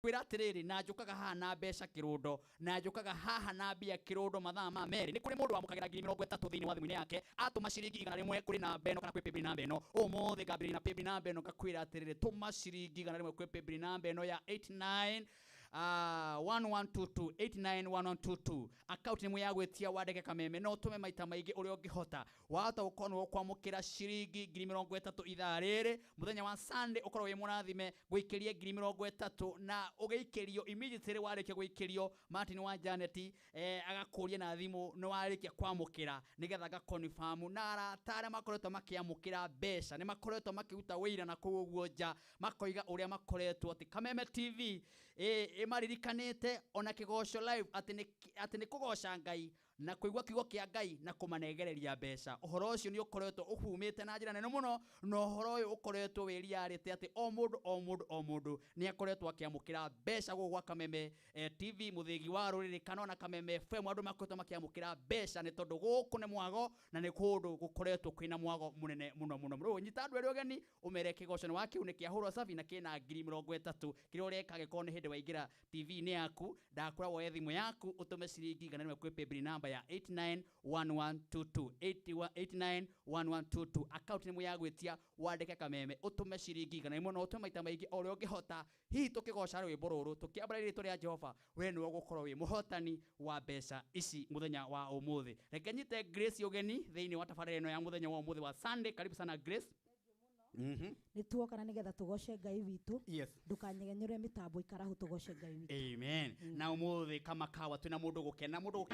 Kwĩra atĩrĩrĩ, na njũkaga haha na mbeca kĩrũndo, na njũkaga haha na mbia kĩrũndo mathaa ma merĩ. Nĩ kũrĩ mũndũ wamũkagĩra 30,000 thĩinĩ wa thimũ-inĩ yake atũma ciringi 100 kũrĩ namba ĩno kana kwĩ paybill namba ĩno. Ũmũthĩ ngambĩrĩria na paybill namba ĩno, ngakwĩra atĩrĩrĩ, tũma ciringi 100 kwĩ paybill namba ĩno ya 89 1122 891122. Account nĩ ya gwĩtia wandĩke Kameme, no ũtũme maita maingĩ ũrĩa ũngĩhota. Wahota gũkorwo nĩ ũkwamũkĩra ciringi 30,000 ithaa rĩrĩ mũthenya wa Sunday, ũkorwo wĩ mũrathime gũikĩrie 30,000 na ũgĩikĩrio immediately. Warĩkia gũikĩrio, Martin wa Janet agakũria na thimũ nĩ warĩkia kwamũkĩra, nĩgetha ngaconfirm. Na arata arĩa makoretwo makĩamũkĩra mbeca nĩ makoretwo makĩruta wĩira na kũu ũguo nja, makoiga ũrĩa makoretwo atĩ Kameme TV ĩmaririkanĩte ona Kĩgoco Live, atĩ nĩ kũgoca Ngai na kũigua kiugo kĩa Ngai na kũmanengereria mbeca. Ũhoro ũcio nĩ ũkoretwo ũhumĩte na njĩra nene mũno, na ũhoro ũyũ ũkoretwo wĩ reality, atĩ o mũndũ o mũndũ o mũndũ nĩ akoretwo akĩamũkĩra mbeca gũkũ gwa Kameme TV, mũthĩgi wa rũrĩrĩ, kana ona Kameme FM. Andũ makoretwo makĩamũkĩra mbeca nĩ tondũ gũkũ nĩ mwago, na nĩ kũndũ gũkoretwo kwĩna mwago mũnene mũno mũno mũno. Nyita andũ erĩ ũgeni, ũmere kĩgoco nĩ wa kĩu nĩ kĩahũrwo cabi na kĩna 30,000. Kĩrĩa ũreka, gĩkorwo nĩ hĩndĩ waingĩra TV-inĩ yaku, ndakwĩra woe thimũ yaku, ũtũme ciringi 100 kwĩ paybill namba ya 891122 891122. Account nĩ ya gwĩtia wandĩke Kameme, ũtũme ciringi 100 na ũtũme maita maingĩ o ũrĩa ũngĩhota. Hihi tũkĩgoca rwĩmbo rũrũ, tũkĩambara rĩtwa rĩa Jehova, we nĩwe ũgũkorwo wĩ mũhotani wa mbeca ici mũthenya wa ũmũthĩ. Reke nyite Grace ũgeni thĩinĩ wa tabarĩra ĩno ya mũthenya wa ũmũthĩ wa Sunday. Karibu sana, Grace. Nĩ tuoka na nĩgetha tũgoce Ngai witũ. Ndũkanyegenyũre mĩtambo, ikara hau tũgoce Ngai witũ. Amen. Na ũmũthĩ kama kawa twĩna mũndũ gũkena, mũndũ